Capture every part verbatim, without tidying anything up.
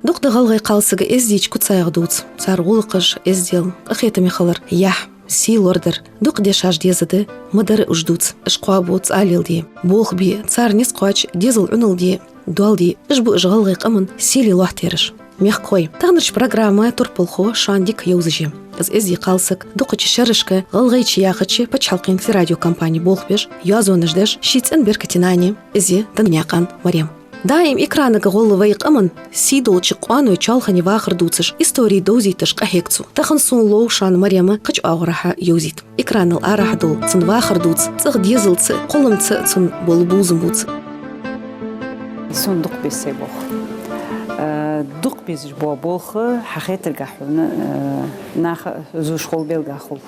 Дукха да гӀалгӀай кхалсага эздийча куцех дувца, цар гӀулакхаш, эздел, къахетаме хилар, яхь, сий лорадар. Дукха дешаш деза да, ма дарра уж дувца, уж кхоабу цӀа леладе, болх бе, цар низ кхоаче, дезал Ӏуналде, доалде. Уж ба уж гӀалгӀай къаман сийле лоаттараш. Мехкахой, таханарча программа турпалхо шоана дика йовзаш я. Из эздий кхалсаг дукхача шерашка «ГӀалгӀайче» яхача паччахьалкхен телерадиокомпане болх беш, йоазонаш деш, ший цӀен беркате нана я из Тангинаькъан Марем. Даим экранага гӀолла вай къаман сий долча къоаной чоалхане вахар дувцаш, истори довзийташ къахьег цо. Тахан сона лов шоана Марема кхыча оагӀорахьа йовзийта. Экранал арахьа дола цун вахар дувца, цӀагӀа дезалца, кхолламца цун бола бувзам бувца. Сона дукха беза сай болх. Э, дукха безаш бола болх, хьахетаргахьа хьона, э, наха зувш хул, белгала хул.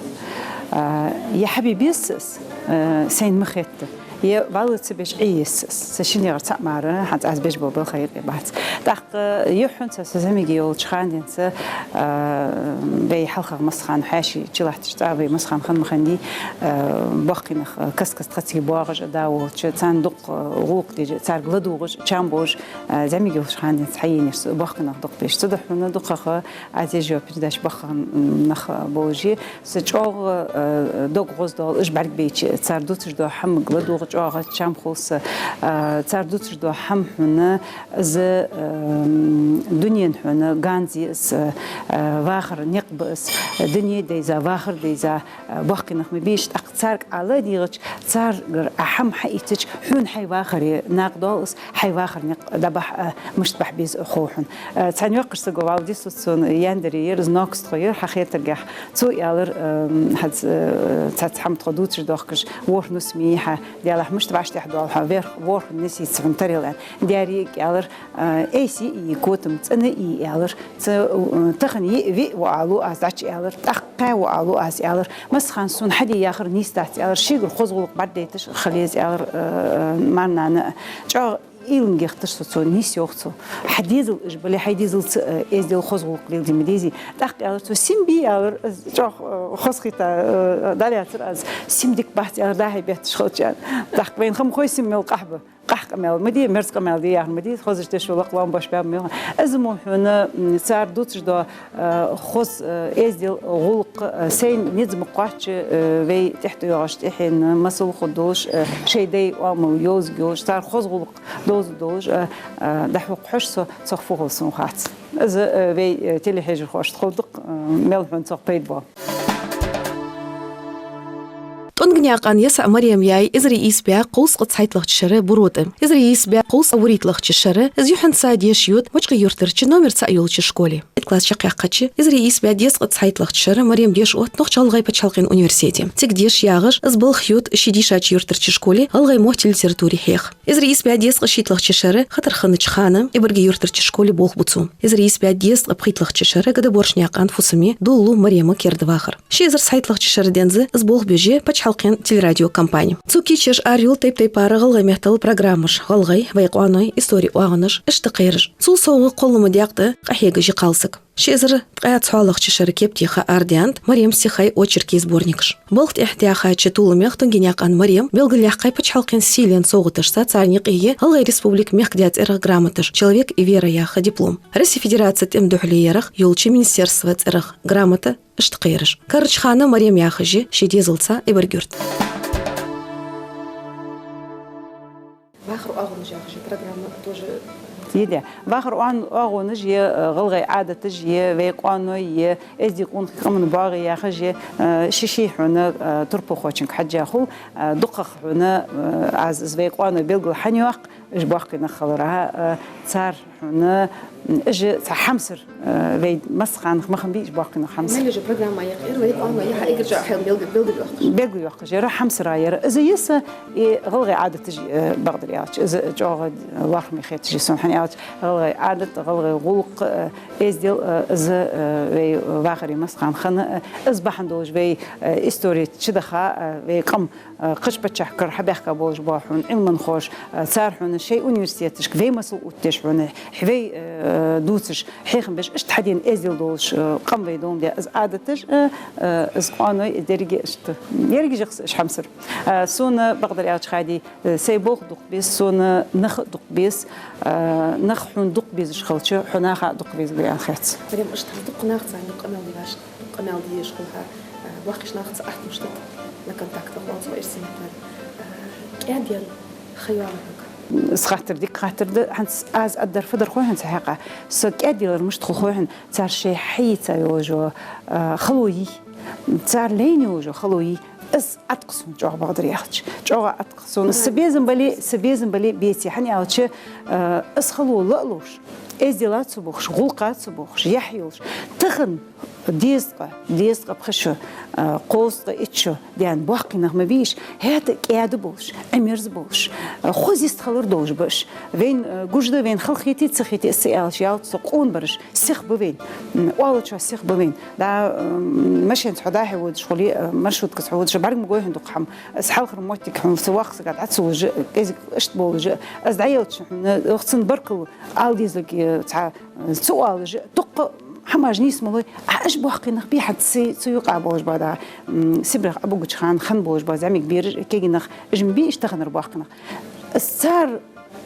Э, е хьабе беза аз, э, сайна ма хетта. Е валла ца беш Ӏе еза аз. Са шин дегӀара цаӀ мара, хӀанз аз беш бола балха юкъе бац. ТӀаккха юххьанца са зӀамига йолча хана денз, а, вай хьалхагӀа массахана хьаьший чулоатташ цӀа вай массахана хинна ма хиннадий, а, боккхий нах, а, каст-каста тха цига боагӀаш а да волча, царна дукха, а, гӀулакх деш, царга ладувгӀаш, чам болаш, а, зӀамига йолча хана денз хьаенаш боккхий нах дукха беш. Цудухьа хьона дукхагӀа аз еш йола передача боккхий нах болаш я. Са чӀоагӀа, э, дог гӀоздоал уж бӀаргабайча, цар дувцаш дола хӀамага ладувгӀа чӀоагӀа чам хул са, э, цар дувцаш дола хӀама хьона из, э, дунен хьона ганз я из, э, вахара никъ ба из, дуне дайза, вахар дайза, э, боккхий нах ма бий уж, тӀаккха царга Ӏа ладийгӀача, царгара Ӏа хӀама хьаийцача, хьона хьай вахаре накъадоал из, хьай вахара никъ дӀабахьа, э, мишта бахьа беза хов хьона. Э, цхьан йоккхача саго валла дисуц сона, яндаре яр из, Нокастхо яр, хьахетаргахьа. Цо аьлар, э, хӀанз, э, цхьацца хӀама тхо дувцаш доахкаш, ворхӀ нус ма йий хьа, Даьлахьа, мишта вӀаштӀехьадоал хьо, ворхӀ, ворхӀ нус йий цу хьона тарел, аьнна. Даьра йиӀиг аьлар, э, айса йиӀий котам, цӀена йиӀий, аьлар. Ца, э, тахан йиъ, виъ ва алу аз дӀачу, аьлар, тӀаккха кхаь ва алу аз, аьлар. Массахана сона хьаде яхар нийса дац, аьлар. Шийгара хоза гӀулакх бӀаргадайташ хила еза, аьлар, э, э, марнана. ЧӀоагӀа уйланга яхийтар со цо, нийса йоах цо. Хьа дезал уж бале, хьай дезалца, э, эздел, хоза гӀулакх леладе ма дезий. ТӀаккха аьлар цо, сим бий, аьлар, чӀоагӀа, э, хоза хийтта, э, дӀалаьцар аз. Сим дика бац, аьлар, дӀа-хьа бетташ хилча. ТӀаккха вайна хӀама хой сим мел къахьа ба. Къахьа къамаьл ма де, мерза къамаьл де яхар ма дий, хозача дешо лакха лоам бош баьб мел. Из мо хьона, м, цар дувцаш дола, э, хоза, э, эздел, гӀулакх, э, сайна низ ма кхоачча, э, вай тӀехьа тӀайоагӀаш тӀехьенна масал хургдолаш, э, шоай дай оамал йовзаргйолаш, цар хоза гӀулакх довзаргдолаш, э, э, дӀахьокха хьож со, цох фу хул сона хац. Из, э, вай, э, телехьежархошта ховргда-кх, э, мел хьона цох пайда боал. ТӀонгнаькъан ЕсаӀ Марема яьй эзар ийс бӀаь кховзткъеи цхьайтталагӀча шера Буро тӀа. Эзар ийс бӀаь кховзткъеи вурийтталагӀча шера из юххьанца деша йода Мочкъий-Юртарча номер цаӀ йолча школе. Итт класс чакхъяьккхача, эзар ийс бӀаь дезткъеи цхьайтталагӀча шера Марема деша отт Нохч-ГӀалгӀай паччахьалкхен университете. Цига деша ягӀаш, из балха йода ший дийшача юртарча школе гӀалгӀай мотт, литература хьеха. Эзар ийс бӀаь дезткъеи шийтталагӀча шера хатар хиннача хана Эбарги-Юртарча школе болх бу цун. Эзар ийс бӀаь дезткъеи пхийтталагӀча шера Гадаборшнаькъан фусаме долалу Марема керда вахар. Ши эзар цхьайтталагӀча шера денз из болх беш я паччахьалкхен телерадиокомпане. Цо кийчъеш арайола тайп-тайпара гӀалгӀай меттала программаш: «ГӀалгӀай», «Вай къоаной», «Истори оагӀонаш», «Иштта кхераш». Цул совгӀа кхоллама декъе къахьегаш я кхалсаг. Ши эзар ткъаь цхьоалагӀча шера кеп теха арадаьннад Марема сихай очеркий сборникаш. Балха тӀехьа даьхача толамех Тангинаькъан Марема белгалъяьккхай паччахьалкхен сийлен совгӀаташца, царна юкъе я ГӀалгӀай Республика мехкда цӀерагӀа грамоташ, «Человек и вера» яха диплом, Россе Федераце тӀема духьале ярах йолча министерства цӀерагӀа грамота, «Иштта кхераш». Карарча хана Марема яхаш я ший дезалца Эбарг-Юрта. «Вахара оагӀонаш» яхаш я программа тоже. Йиде. «Вахара оа-, оагӀонаш» я, э, «ГӀалгӀай Ӏадаташ» я, «Вай къоаной» я, «Эздий къонахий къаман боагӀе» яхаш я, э, ши-ши хьона, э, турпалхочунга хьежжа хул, э, дукхагӀа хьона, э, аз из «Вай къоаной» белгала хӀана йоаккх, уж боккхий нах хиларах, э, цар хьона, м, уж цхьа хьамсара, э, вай массахана ма хиннабий уж боккхий нах хьамсара. Мел уж программа якъир, «Вай къоаной» я хьа эггара чӀоагӀа хьал белг-, белгалъйоаккхаш. Белгалъйоаккхаш яр, хьамсара яр. Из я са, и «ГӀалгӀай Ӏадаташ», э, бакъдар аьлча, из чӀоагӀа лоархӀаме хеташ я сона, хӀана аьлча «ГӀалгӀай Ӏадат», «ГӀалгӀай гӀулакх», э, эздел, э, из, э, вай вахаре массахана хинна, э, из бахьан долаш вай, э, истори чудаха, э, вай къам, э, кхыча паччахьалкхера хьабаьхка болаш бола хьона Ӏилманхоша, э, цар хьона шоай университеташка вай масал оттадеш хьона, Хьавай, э, дувцаш, хьехам беш, иштта хьадена эздел долаш, э, къам вай долаш да. Из Ӏадаташ, э, э, из къоаной, из деррига иштта. Еррига жихс иш хьамсар. Э, сона бакъдар аьлча, Хади, э, сай болх дукха беза, сона нах дукха беза, э, нах хьона дукха безаш хилча, хьо наха дукха беза аьнна хет. Марем, иштта дукха нах царна къамаьл деш, къамаьл деш хул хьа, э, боккхийча нахаца атта мишта да на контактах, валца ва ирсинатар, э, кӀаьдъяла ха йоагӀа хьога. Из хаттар дика хаттар да, хӀанз аз аргдар фу дар хой хьона цу хьакъехьа. Со кӀаьдъялар мишта хул хой хьона, цар шоай хьаийца йолаш йола, а, хало йий, цар лайна йолаш йола хало йий, из Ӏаткъ сона чӀоагӀа бакъдар аьлча. ЧӀоагӀа Ӏаткъ сона. Са безам бале, са безам бале беце, хӀана аьлча, а, из хало ла а луш, эздел а ца бохаш, гӀулакх а ца бохаш, яхь йолаш. Тахан дезткъа, дезткъа пхи шу, а, кховзткъа итт шу даьнна боккхий нах ма бий уж, хӀаьта кӀаьда болаш, Ӏимерза болаш, а, хоза йист хилар долаш ба уж. Вайна, а, гуш да, вайна хала хете, ца хете, ца аьлча, ялта со къона бараш, сиха ба вайна, м, оалачоа сиха ба вайна. Да, м, машенаца хьо дӀа-хьа водаш хуле, а, маршруткаца хьо водаш, бӀарга ма гой хьона дукха хӀама. Из хьалхара моттиг хьона са воккхача сага дӀа ца луш, кӀезига иштта болаш, из дӀаелча хьона, вахцан баркал ала дезалга, э, цхьа ца оалаш, дукха хӀамаш нийса ма лой, Ӏа уж боккхий нах бий хьа ца, ца юкъа болаш ба да, м, Сибрех Ӏобугача хана хинна болаш ба зӀамига бераш, кегий нах, уж ма бий уж таханара боккхий нах. Из цар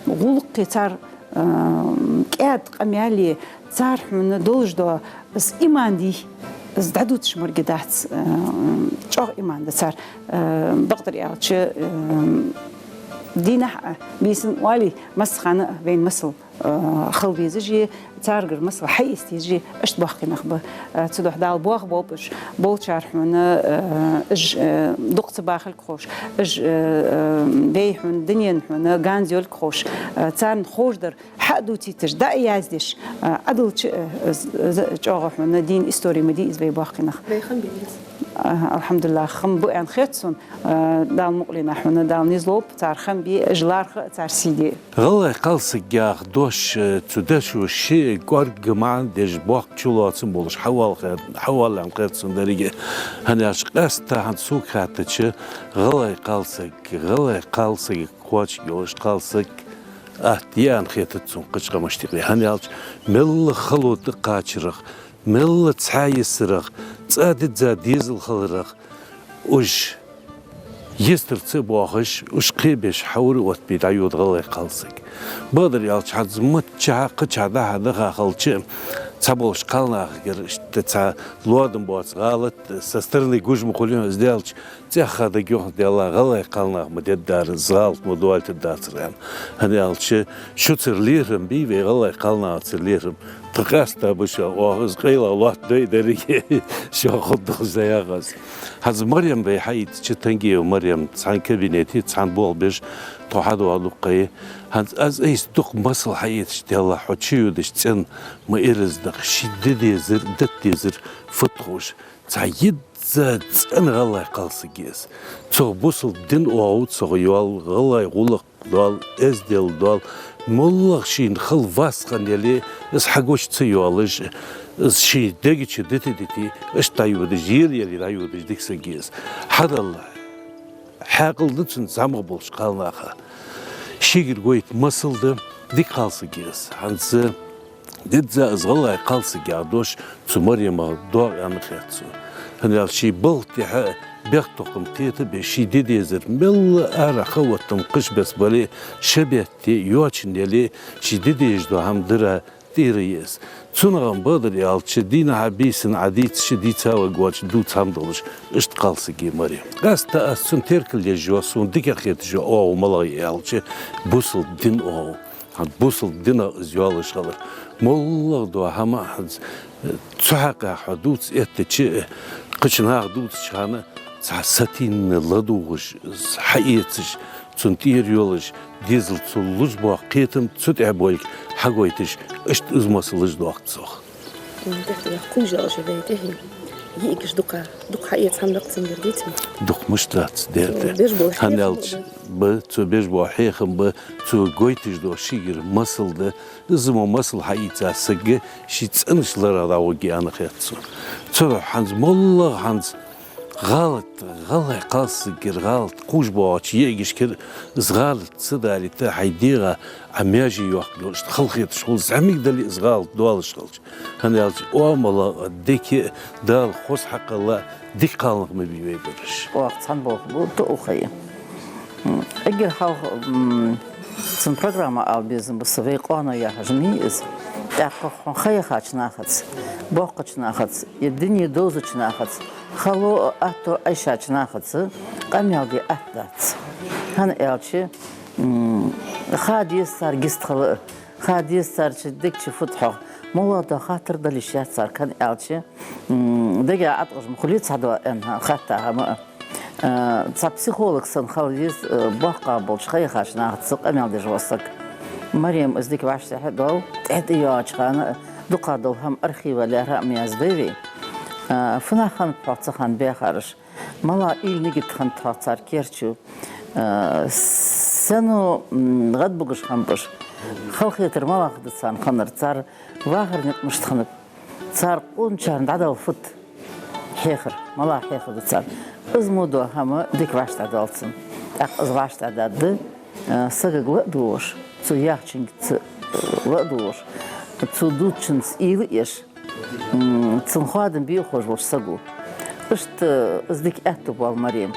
гӀулакхи, цар, а, кӀаьда къамаьли, цар хьона долаш дола из иман дий, из дӀадувцаш морг дац, а, чӀоагӀа иман да цар, а, бакъдар аьлча, а, дийнахьа а, бийсан оалий, массахана а вайна масал а, хила везаш, царгара масал хьаэца дезаш, иштта боккхий нах ба. А, цудухьа Дала бох болба уж, болчар хьона, а, уж, а, дукха ца бахалга ховш, уж, а, а, вай хьона, дунен хьона ганз йолга ховш, а, царна ховш дар хьадувцийташ, дӀа а яздеш, а, Ӏадалча, а, з-, з-, чӀоагӀа хьона дийна истори ма дий из вай боккхий нах. Вай хам бий из? А, алхьамдулиллахӀ, хам ба аьнна хет сона. А, Дала мукъалена хьона, Дала низ лолба цар хам бе, уж лархӀа а цар сий де. ГӀалгӀай кхалсаг яха дош, э, цу дешо ши кӀоарга маӀан деш боккха чулоацам болаш хьавоал хет-, хьавоал аьнна хет сона деррига. ХӀана аьлча къаьстта хӀанз сога хаьттача, гӀалгӀай кхалсаг, гӀалгӀай кхалсага кхоачаргйолаш кхалсаг атта я аьнна хетац сона кхыча къамашта юкъе. ХӀана аьлча мел хало тӀакхачарах, мел цхьаь йисарах, цкъа дизза дезал хиларах, уж йистера ца боахаш, уж кхебеш хьавар оттабе дӀайода гӀалгӀай кхалсаг. Бакъдар аьлча, хӀанз миччахьа, кхычахьа дӀа-хьа даха хилча, цхьаболча кхалнахагара иштта цхьа лоадам боаца гӀалат, со стороны гуш ма хулий хьона из даьлча, цӀаьхха дагайоах, Даьллахь, гӀалгӀай кхалнах ма дергдар из, гӀалат ма доалийтаргдацар аьнна. ХӀана аьлча шуцара лерхӀам бий вай гӀалгӀай кхалнахацара лерхӀам. Тха къаьстта ба шо, оаха из къайлагӀа лоаттадой деррига, шоана хургда из, яхаш. ХӀанз Марем вай хьаийцача, Тангиева Марем, цхьан кабинете, цхьан болх беш, тхо хьадоагӀа дукха ха я. ХӀанз аз айса дукха масал хьаэцача, Даьллахь, хьо чуйодача цӀен ма ираз даха, ший де дезар, дита дезар фуд ховш. Цхьа йизза цӀена гӀалгӀай кхалсаг я из. Цох бусалба ди оагӀув цох йоал, гӀалгӀай гӀулакх доал, эздел доал, моллагӀа шийна хала васт хинна яле, из хьагуча ца йоалаш, из ший дега чу дита-дите, иштта дӀайодаш, ела-ела дӀайодаш дика саг я из. Хьадалла, хьаькъал да цун зӀамагӀа болча кхалнаха. Шийгара гойта масал да, дика кхалсаг я из. ХӀанз дизза из гӀалгӀай кхалсаг яха дош цу Маремах доагӀа аьнна хет сона. ХӀана аьлча ший балха тӀехьа бехктокхам кхетабеш, ший де дезар мел арахьа ха оттам кхыча беса бале, шабетте, йоачан яле, ший де дезаш дола хӀама дара тӀера я из. Цунах-м, бакъдар аьлча, дийнахьа-бийсанна Ӏа дийцача, дийца варгвоацача дувца хӀама долаш, иштта кхалсаг я Марем. Къаьстта аз цунна теркал еш йоах, сона дикагӀа хеташ йола оагӀув малагӀа я аьлча, бусалба ди оагӀув. ХӀанз бусалба динах из йоалаш хилар. МоллагӀа дола хӀама хӀанз, э, цу хьакъехьа хьо дувца эттача, э, кхыча наха дувцача хана цхьа сатийна ладувгӀаш, хьаэцаш, цунна тӀера йолаш, дезал цо луш бола кхетам цу тӀа болга хьагойташ, иштта из масалаш доахк цох. М, тӀехьа-тӀехьа кхувш далаш вай тӀехье. ЙиӀигаш дукха, дукха хьаэца хӀама да-кх цунгара, деций? Дукха мишта дац, дера да. Беш бола хӀама аьлча ба, цо беш бола хьехам ба, цо гойташ дола шийгара масал да. Из мо масал хьаийца саг ший цӀенача ларах дӀагӀоргья аьнна хет сона. Цудухьа хӀанз моллагӀа хӀанз ГӀалат, гӀалгӀай кхалсагагара гӀалат кхувш боагӀача йиӀигашкара из гӀалат ца далийта, хьай дегӀа Ӏа маьже йоаккхаргйолаш, халахеташ хул, зӀамига дале а из гӀалат доалаш хилча. ХӀана аьлча, оамала, дика, Дала хоза хьакхелла, дика кхалнах ма бий вай бераш. Оаха цхьана болх бу, тоъал ха я. М, эггара хьалха, м, цун программа ала безам ба са, «Вай къоаной» яхаш ма йий из. ТӀаккха хьона ха яхача нахаца, боккхача нахаца, е дуне довзача нахаца, хало а, атто а Ӏайшача нахаца къамаьл де атта дац. ХӀана аьлча, м, ха деза цар гистхила а, ха деза цар чу дег чу фуд хьогӀ. МоллагӀа дола хаттар дала йиш яц царга, хӀана аьлча, м, дега Ӏаткъаш ма хулий цхьадола аьнна хатта хӀама а. Э, цхьа психолог санна хила веза, э, боккхагӀа болча ха яхача нахаца къамаьл деш вола саг. Марема из дика вӀаштӀехьа а доал, тӀехьа тӀайоагӀача хана а дукха дола хӀама архива лаьрхӀа а ма яздой вай. Э, фуннагӀа хиннаб хьогӀ цу хана баьхараш? МалагӀа уйла-нигат хиннад хьогӀ цар керчу? Э, сенна, м, гӀадбугаш хиннаб уж? Халахетар малагӀа да царна хиннар? Цар вахара никъ мишта хиннаб? Цар къоначарна дӀадала фуд хьехар, малагӀа хьехар да царна? Из мо дола хӀама дика вӀаштӀехьадоал цунна. ТӀаккха из вӀаштӀехьадаьд, э, сагага ла а доагӀаш, цо яхачунга ца, э, ла а доагӀаш, цо дувцачунца уйла а еш, м, цун хоадам бе а ховш волча саго. Иштта из дика аьттув боал Марема.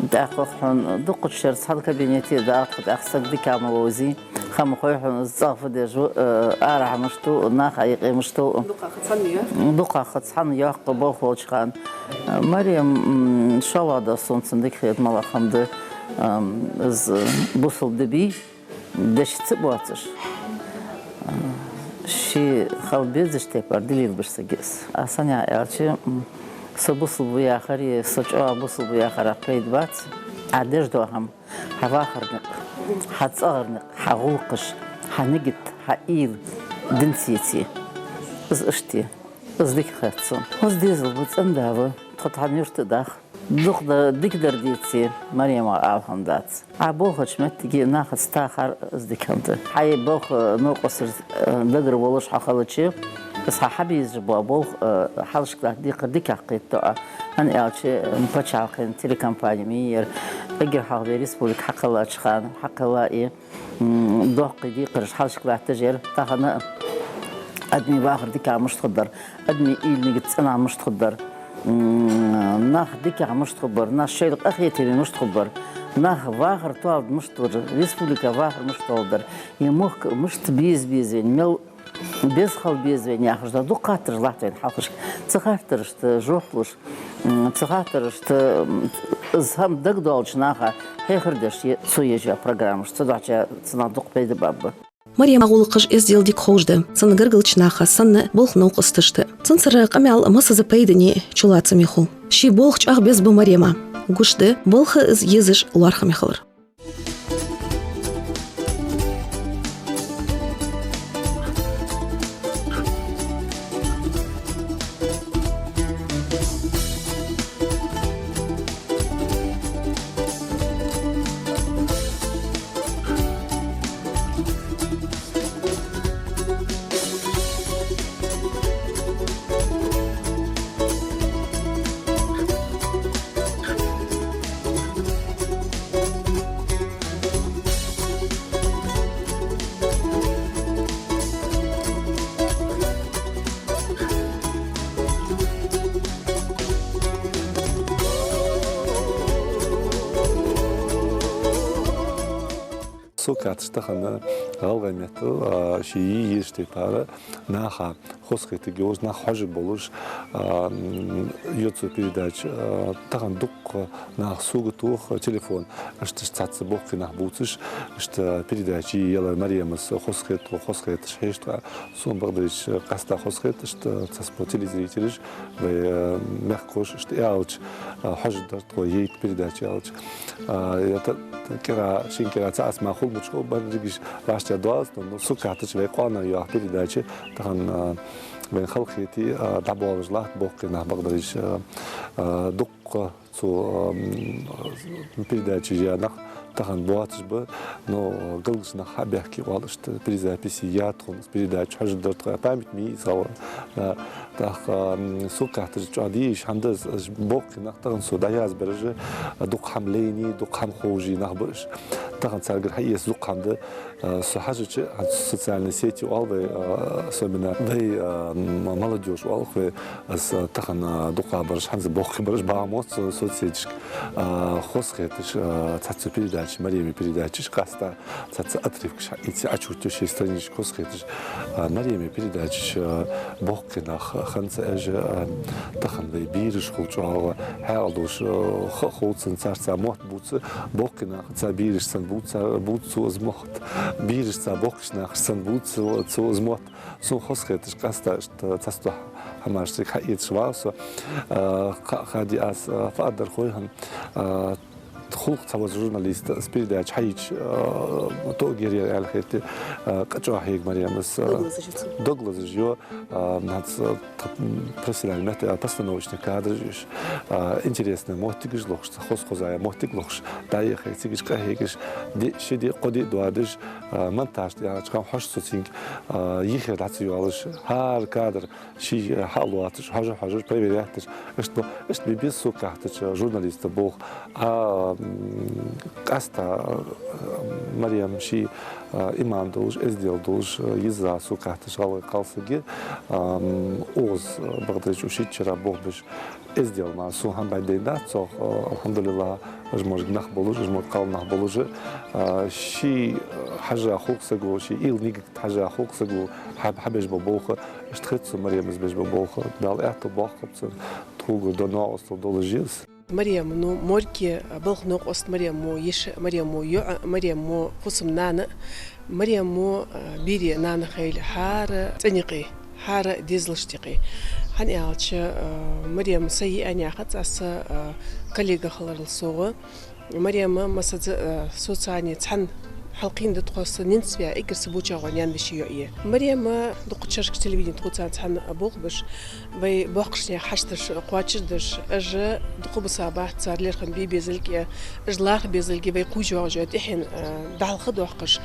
ТӀаккха хьона дукхача шера цхьан кабинете дагӀа тхо, тӀаккха саг дика ма вовзий, ха ма хой хьона из цӀагӀа фу деш ва, э, арахьа мишта ва, наха юкъе мишта ва. Дукха ха цхьана йоаккх? Дукха ха цхьана йоаккх болх болча хана. Марема, м, шоллагӀа да сона цун дика хетар малагӀа хӀама да, ам, из бусалба ди бий, дешаца а боацаш, а, ше хила безача тайпара дилийла беш саг я из. Аз санна аьлча, м, со бусалба ва яхари, со чӀоагӀа бусалба ва яхарах пайда бац. Ӏа деш дола хӀама, хьа вахара никъ, хьа цӀагӀара никъ, хьа гӀулакхаш, хьа нигат, хьа уйла динца еце. Из иштта я. Из дика хет сона. Хоза дезал ба, цӀен-да ва, тхо тхьана юрта а даха. Дукха да-, дикадар деце, Марема, ала хӀама дац. Ӏа болхача моттиге нахаца тахар из дика хӀама да. Хьай болх, э, новкъосташца, э, дагара волаш хьо хилча, из хьа хьабезаш бола болх, э, хьалхашка латта декхар дикагӀа кхетаду Ӏа. ХӀана аьлча, э, паччахьалкхен телекомпани ма йий ер, эггара хьалха вай республика хьакхеллача хана, хьакхелла а, м, доккхий декхараш хьалхашка латташ яр. Тахан а адамий вахар дикагӀа мишта хургдар, адамий уйла-нигат цӀенагӀа мишта хургдар, м, нах дикагӀа мишта хургбар, нах шоайла къахетаме мишта хургбар, нах вахар тоалургда мишта вар, республика вахар мишта тоалургдар, е мохк мишта беза беза вайна, мел беза хила беза вайна яхаш да дукха хаттараш латт вайна хьалхашка. Цу хаттарашта жоп луш, м, цу хаттарашта, м, из хӀама дагадоалача наха хьехар деш е-, цо еш йола программаш, цудухьа цунах дукха пайда баргба. Марема гӀулакхаш эздел дика ховш да, цунна гаргарча наха санна, болхача новкъосташта. Цунцара къамаьл массаза пайдане, чулоацаме хул. Ший болх чӀоагӀа беза ба Марема. Гуш да балха из езаш лоархӀаме хилар. Со кхеташ тахан гӀалгӀай меттала, а, ший йиъ езача тайпара наха хоза хетаргйолаш, нах хьожаргболаш, а, м, йода цо передача, а, тахан дукха нах сога тох телефон, иштта цхьацца боккхий нах бувцаш, иштта передача йиъ ялар Маремас хоза хет тхо, хоза хеташ хьеж тхо. Сона бакъдар из къаьстта хоза хет, иштта цхьацца телезрителаш, вай, э, мехкахоша, иштта аьлча, э, хьожаргдар тхо, йиъ передача аьлча. А, я та-, та-, кӀира, шин кӀира цаӀ ас ма хул мучхо, берригаш вӀаштӀехьадоал аз, но, но сога кхетача «Вай къоаной» яха передача, тахан, а, вайна халахете, а, дӀабоалаш латт боккхий нах, бакъдар из, а, а, дукха цу, ам, передаче яь нах, Тахан боацаш ба, но галгаш нах хьабаьхке оал, иштта перезаписи я тхона, передача хьожаргдар тхо, память ма йий из хьалха. Да, тӀаккха, м, сога хаьттача чӀоагӀа дийша хӀама да из, уж боккхий нах тахан со дӀаязбараш, дукха хӀама лайнай, дукха хӀама ховший нах ба уж. Тахан царгара хьаэца дукха хӀама да, а, со хьажача, хӀанз социальни сети оал вай, а, особенно вай, а, м-, молодёжь оал вай, аз, а, тахан, а, дукхагӀбараш, хӀанз боккхийбараш багӀа мо со-, соцсеташка, а, хоза хеташ, а, цхьацца передачи, Марема передачаш, къаьстта цхьацца отрывкаш хьаийца, Ӏочуттаю шоай страничка, хоза хеташ, а, Марема передачаш, а, боккхий нах хиннаб уж, а, тахан вай бераш хул чӀоагӀа хьаькъал долаш, а, ха-, ховцан царца мотт бувц, боккхий нахаца бераш санна бувц, бувц цо из мотт. Бераш цу боккхийча нахаца санна бувц цо, цо из мотт. Сона хоза хеташ, къаьстта иштта цхьацца хӀамаш цига хьаэцаш вагӀа со. А, кхы а хьаде аз, а, фу аргдар хой хьона, а, хул цхьа вож журналист, из передача хьаийцача, а, тоъаргья аьнна хетий, а, къа чӀоагӀа хьег Марема из, а, дог лазаш я цун. Дог лазаш я, а, хӀанз, а, тха профессиональни метта, а, постановочни кадраш я уж, а, интересни моттигаш лохаш, хоза-хоза моттиг лохаш, дӀаяхе, цигаш къахьегаш, диъ, ши диъ, кхо диъ доадеш, а, монтаж тӀа яхача хана хьожаш со цунга, а, йиххе дӀа ца йоалаш, хӀара кадр ший, а, хьалоацаш, хьожаш, хьожаш, проверять деш, иштта ба, иштта бе беза сога хаьттача журналиста болх. А, м, къаьстта, а, Марем ший, а, иман долаш, эздел долаш, а, йизза сога хаьттача гӀалгӀай кхалсаг я, а, м, укхаза, а, бакъдар укх шийчара болх беш, эздел мара сона хӀама бӀаргадайнадац цох, а, алхьамдулиллахӀ, уж мо нах болаш, уж мо кхалнах болаш, а, ший, а, хьажа хул саго, ший уйла-нигат хьажа хул саго хьа-, хьабеш бола болх, иштта хет сона Марема из беш бола болх, Дала аьттув боаккхалба цунна, тхогара дола новкъостал долаш я из. Марем, ну, морг я, балха новкъост Марем мо йиша, Марем мо йоӀ, Марем мо фусам-нана, Марем мо, а, берий нана хийла хӀара цӀен юкъе, хӀара дезалашта юкъе. ХӀана аьлча, а, Марем са йиӀан яхац аз, са, а, коллега хиларал совгӀа. Марема массаза, а, социальни цхьан хьалкхийна да тхо, са нинцваь, эггара са бочагӀа наьна-веший йоӀ я. Марема дукха чаршкаш телевидене тхоца цхьана болх беш, вай боккхагӀча наьха хьашташ кхоачашдеш, уж дукха бисабац цар лерхӀам бе безалга, уж лархӀа безалга вай кхувш йоагӀаш йола тӀехьен, а, дӀахьалха доаккхаш,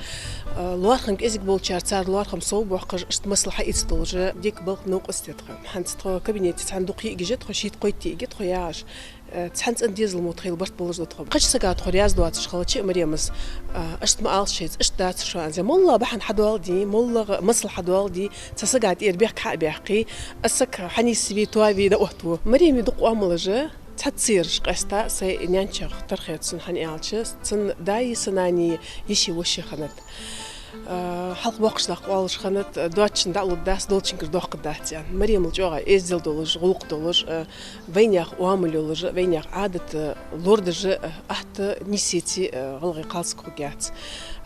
а, лоархӀам кӀезига болчар цар лоархӀам совбоаккхаш, иштта масал хьаийца долаш, дика балха новкъост я тха. ХӀанз тхо кабинете цхьана дукха йиӀигаш я тхо, шийтта-кхойтта йиӀиг я тхо яхаш. Э, цхьан цӀен дезал мо тхоайла барт болаш да тхо. Кхыча сага тхо раьза доацаш хилча а, Марема из, а, иштта ма алалаш шоайца, иштта дацар шоана, аз моллагӀа бахьан хьадоаладе, моллагӀа масал хьадоаладе, цу сага тӀера бехк хьа а баьккхе, из саг хьанийсве, тоаве дӀаоттаву. Марема дукха оамалаш я, цхьацца ераш къаьстта сай наьначох тара хет сона, хӀана аьлча, цун даи са нанеи йиши-воши хиннад. А, хьалха боккхагӀча наха оалаш хиннад, доацачунна дӀалургдац, долчунгара доаккхаргдац аьнна. Маремал чӀоагӀа эздел долаш, гӀулакх долаш, а, вайнаьха оамал йолаш, вайнаьха Ӏадат, а, лорадеш, а, атта нийсъенна, а, гӀалгӀай кхалсаг хургьяц.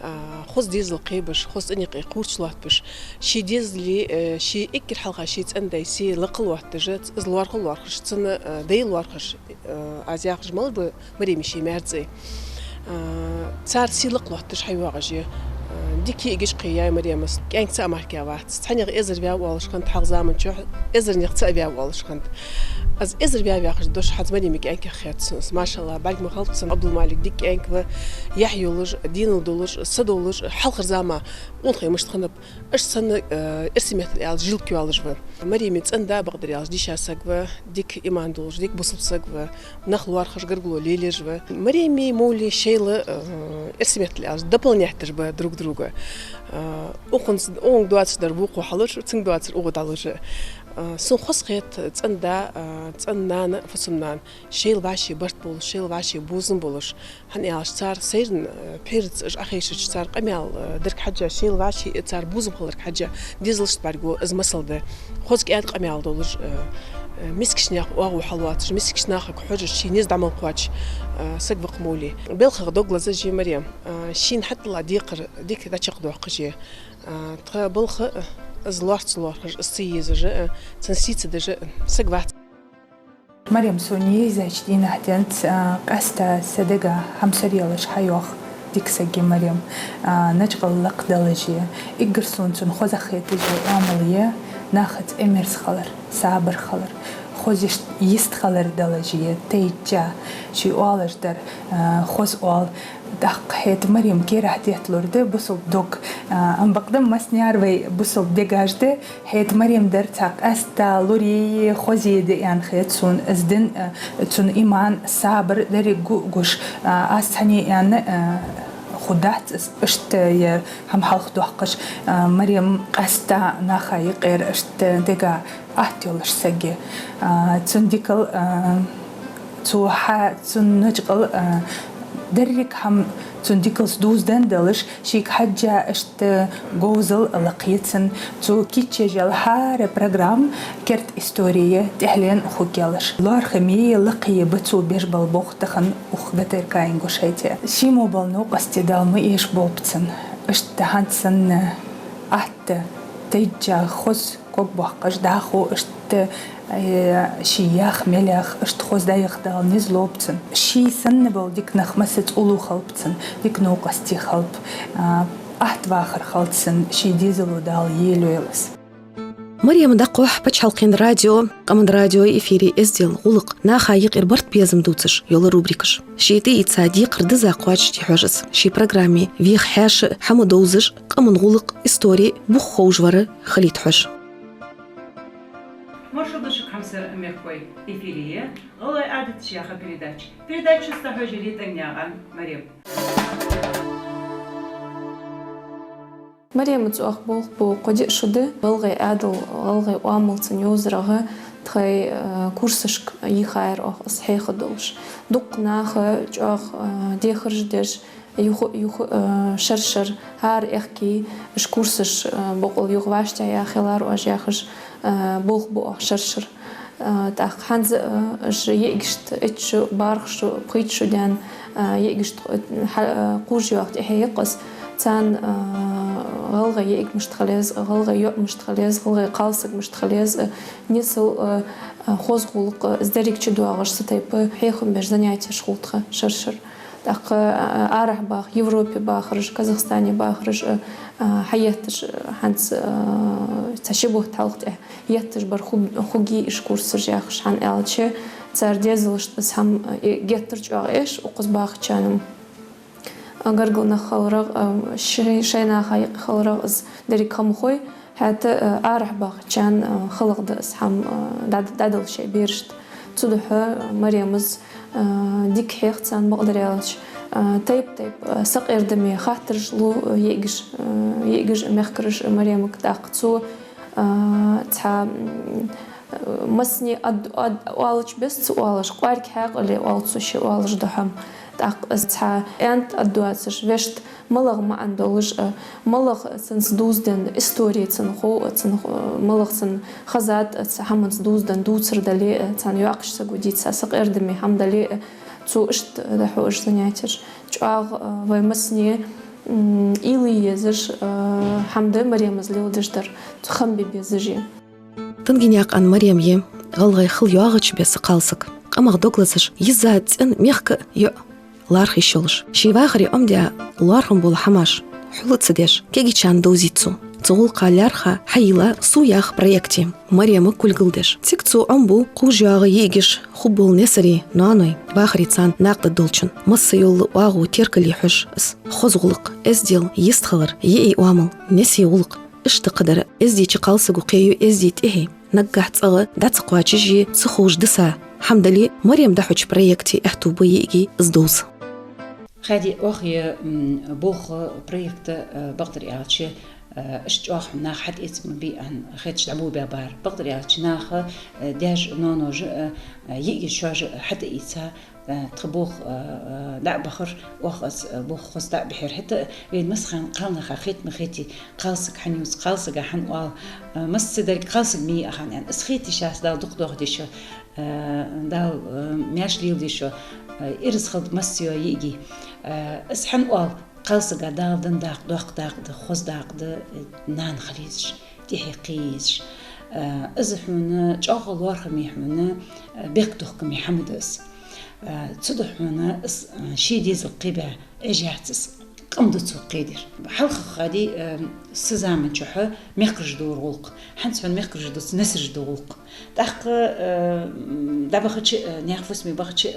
А, хоза дезал кхебеш, хоза цӀен юкъе кхуврч лоаттабеш, ший дезали, а, ший эггара хьалха ший цӀен-даьй се лакха лоаттадеш, из лоархӀа лоархӀаш, цун, а, дай лоархӀаш, а, аз яхаш мел ба Марема ший маьр-цӀи. А, цар се лакха лоаттадеш хьайоагӀаш я. А, дика йиӀигаш кхеяьй Марема из. КӀаьнк цаӀ мара вац. Цхьаннех эзар ваьв оалаш хиннад хьалха заман чухь, эзарнех цаӀ ваьв оалаш хиннад. Из эзар ваьв яхаш дош хӀанз Марема кӀаьнках хет сона. Из, машаллахӀ, бӀарга ма хилба цун, Ӏабдул-Малик дика кӀаьнк ва, яхь йолаш, денал долаш, са долаш, хьалхарча заман къонахий мишта хиннаб, иштта санна, э, эрсий меттала аьлча, жилкх йоалаш ва. Марема цӀен-да, бакъдар аьлча, дийша саг ва, дика иман долаш, дика бусалба саг ва, нах лоархӀаш, гаргало лелаеш ва. Марема мовли шоайла, э, эрсий меттала аьлча, дополнять деш ба друг друга. Э, укхунца, укхунга доацар дар вокхо хьалуш, цунга доацар укхо дӀалуш. Э, сона хоза хет цӀен-да, э, цӀен-нана, фусам-нана шоайла вӀаший барт болаш, шоайла вӀаший бувзам болаш. ХӀана аьлча цар сайран, э, пхьарца уж Ӏохайшача, цар къамаьл, э, дарга хьежжа, шоайла вӀаший, э, цар бувзам хиларга хьежжа, дезалашта бӀаргаго из масал да. Хоза кӀаьда къамаьл долаш, э, э, мискача наьха оагӀув хьалоацаш, мискача нахага хьожаш, ший низ дӀа мел кхоачаш, э, саг ва-кх мовли. Балхах дог лазаш я Марем. Э, шийна хьатӀадилла декхар дика дӀачакхдоаккхаш я. Э, тха балха, э, из лоархӀац лоархӀаш, из ца езаш, э, цун сий ца деш, э, саг вац. Марем, сона езача дийнахьа денз, а, къаьстта са дега хьамсара ялаш хьайоагӀа дика саг я Марем, а, начкъал лакхдалаш я. Эггара сона цун хоза хеташ йола оамал я нахаца Ӏимерза хилар, сабар хилар. Хоза йист-, йистхилар далаш я тайча, ший оалаш дар, а, хоза оал. ТӀаккха хӀаьта Марема керахь детталур да бусалба дог. А, ам бакъда массанена вай бусалба дегаш да, хӀаьта Марема дар цхьа къаьстта лорае, хоза е да аьнна хет сона. Из дин, а, цун иман, сабар деррига гу-, гуш, а, аз цхьанне аьнна, а, хӀама дац из, иштта е хӀама хьалхадоаккхаш, а, Марем къаьстта наха юкъера иштта дега атта йолаш саг я. А, цун дикал, а, цу хьа-, цун начкъал, а, деррига хӀама цун дикалца дувзаденна далаш, шийга хьежжа иштта говзал лакхъяцар. Цо кийчъеш йола хӀара программа керда истори я тӀехьленна хургйолаш. ЛоархӀаме, лакхе ба цо беш бола болх тахан укх ГТРК-Ингушетия. Ший мо бола новкъостий Дала ма эшаболба цунна. Иштта хӀанз санна атта, тайча хоза ког боаккхаш, дӀахо иштта, э, ше яхар мел яхар, иштта хоза дӀаяха Дала низ лолба цунна. Ший санна бола дика нах массаза уллув хилба цунна, дика новкъостий хилба, а, атта вахар хилда цунна, ший дезало Дала елайойла из. Марема дӀакхухь паччахьалкхен радио, Къаман радио эфире «Эздел, гӀулакх, наха юкъера барт-безам дувцаш» йола рубрикаш. Ше тӀаийца декхар дизза кхоачашде хьож из. Ший программе веха хьаьша а, хӀама довзаш а, къаман гӀулакх, истори, бух ховш вар а хилийта хьож. Маршал да шуга, хьамсара мехкахой! Эфире я «ГӀалгӀай Ӏадаташ» яха передача. Передача шоашта хьожарий Дагнаькъан Марем. Марема цӀох болх бу кхо-диъ шу да. ГӀалгӀай Ӏаьдал, гӀалгӀай оамал цун йовзарах тхоай, э, курсашка йийхаяр оаха из хьехам долаш. Дукха наха чӀоагӀа, э, дехараш деш, юха, юха, э, шер-шера, хӀара аьхки уж курсаш, э, бокъонца юха вӀаштӀехьаяха хилар оаш яхаш, э, болх бу оаха шер-шера. Э, тӀаккха хӀанз, э, уж йиӀигашта, итт шу, бархӀ шу, пхийтта шу даьнна, э, йиӀигашта, э, хьа-, э, кхувш йоагӀа тӀехье я-кх из. Царна, э, гӀалгӀай йиӀиг мишта хила еза, гӀалгӀай йоӀ мишта хила еза, гӀалгӀай кхалсаг мишта хила еза, э, несал, э, э, хоза гӀулакх, э, из деррига чудоагӀаш, цу тайпара хьехам беш занятеш хул тха шер-шера. ТӀаккха, а, арахьа баха, Европе бахараш, Казахстане бахараш, а, а, хьаетташ, а, хӀанз, а, цхьа ши бутт хьалха тӀехьа етташ бар ху-, хургья уж курсаш яхаш, хӀана аьлча цар дезалашта из хӀама, а, э, геттара чӀоагӀа эш укхаза бахачарна. А, гаргара нах хиларах, а, шоай-, шоай наха юкъе хиларах из деррига хӀама хой, хӀаьта, э, арахьа бахачарна, э, халагӀа да из хӀама, э, дӀа-, дӀадала шоай берашта. Цудухьа Марема из, э, дика хьех царна, бакъдар аьлча, э, тайп-тайпара, э, сакъердаме хаттараш лу, э, йиӀигаш, э, йиӀигаш а, мехкараш а Маремага. ТӀаккха цо, э, цхьа, м, э, массане ад-, ад-, оалача бесса ца оалаш, кӀоарга хьаькъале оал цо ше оалаш дола хӀама. ТӀаккха из цхьа аьннад-аргдоацаш, вешта малагӀа маӀан долаш а, малагӀа цунца дувзаденна истори цун хов а, цун, малагӀа цун хазад а, цу хӀаманца дувзаденна дувцар дале а, царна йоккхача саго дийца сакъердаме хӀама дале а, цо иштта дӀахьош занятеш. ЧӀоагӀа, а, вай массане, м, уйла е езаш, а, хӀама да Марема из леладеш дар, цо хам бе безаш я. Дагнаькъан Марем я гӀалгӀай хила йоагӀача беса кхалсаг. Къамах дог лазаш, йизза цӀена мехка йоӀ лархӀа йиш йолаш. Ший вахаре Ӏомадаь лоархӀам бола хӀамаш хьул ца деш, кегийчарна довзийт цо. Цу гӀулакха лаьрхӀа хьайийлла «Сув» яха проекте Марема кулгал деш. Цига цо Ӏомабу кхувш йоагӀа йиӀигаш, хургбола несарий, ноаной, вахаре царна накъадаргдолчун. Массайола оагӀув-теркал е хьож из. Хоза гӀулакх, эздел, йистхилар, йиӀий оамал, несий гӀулакх, иштта кхыдар эздийча кхалсаго кхею эздий тӀехье. Наггахьа цӀагӀа дӀа ца кхоачашъе, ца ховш дисса хӀама дале а, Марема дӀахьоча проекте аьттув ба йиӀигий из довза. Хьади, оаха е, м, болх, проект, э, бакъдар аьлча, э, иштта чӀоагӀа хӀама наха хьатӀаэца ма бий аьнна хеташ дӀаболабаь бар. Бакъдар аьлча, наха, э, даьша, ноаноша, э, э, йиӀигаш шоаш хьатӀаийца, э, тха болх, э, э, дӀа а бахар, оаха из, э, болх хоза дӀа а бихьар. ХӀаьта а вайна массахана кхалнаха хета ма хетий, кхалсаг хӀана ювц, кхалсага хӀана оал, э, массадарг кхалсаг ма йий ахана аьнна. Из хетий шоаш, Дала дукха доахаде шо, э, Дала, э, маьрша леладе шо, э, ираз хилда массайола йиӀигий. Э, из хӀана оал, кхалсага Дала денна дакъа доккха дакъа да, хоза дакъа да, э, нана хила езаш, тӀехье кхе езаш. Э, из хьона чӀоагӀа лоархӀаме, хьона, э, бехк дохкаме хӀама да из. Э, цудухьа хьона из, э, ший дезал кхебе Ӏеш яц из. Къам да цо кхедир. Хьалха хадий, э, са заман чухь мехкараш дора гӀулакх. ХӀанз хьона мехкараш дац, несараш да гӀулакх. ТӀаккха, э, м, дӀабахача, э, наьха фусаме бахача, э,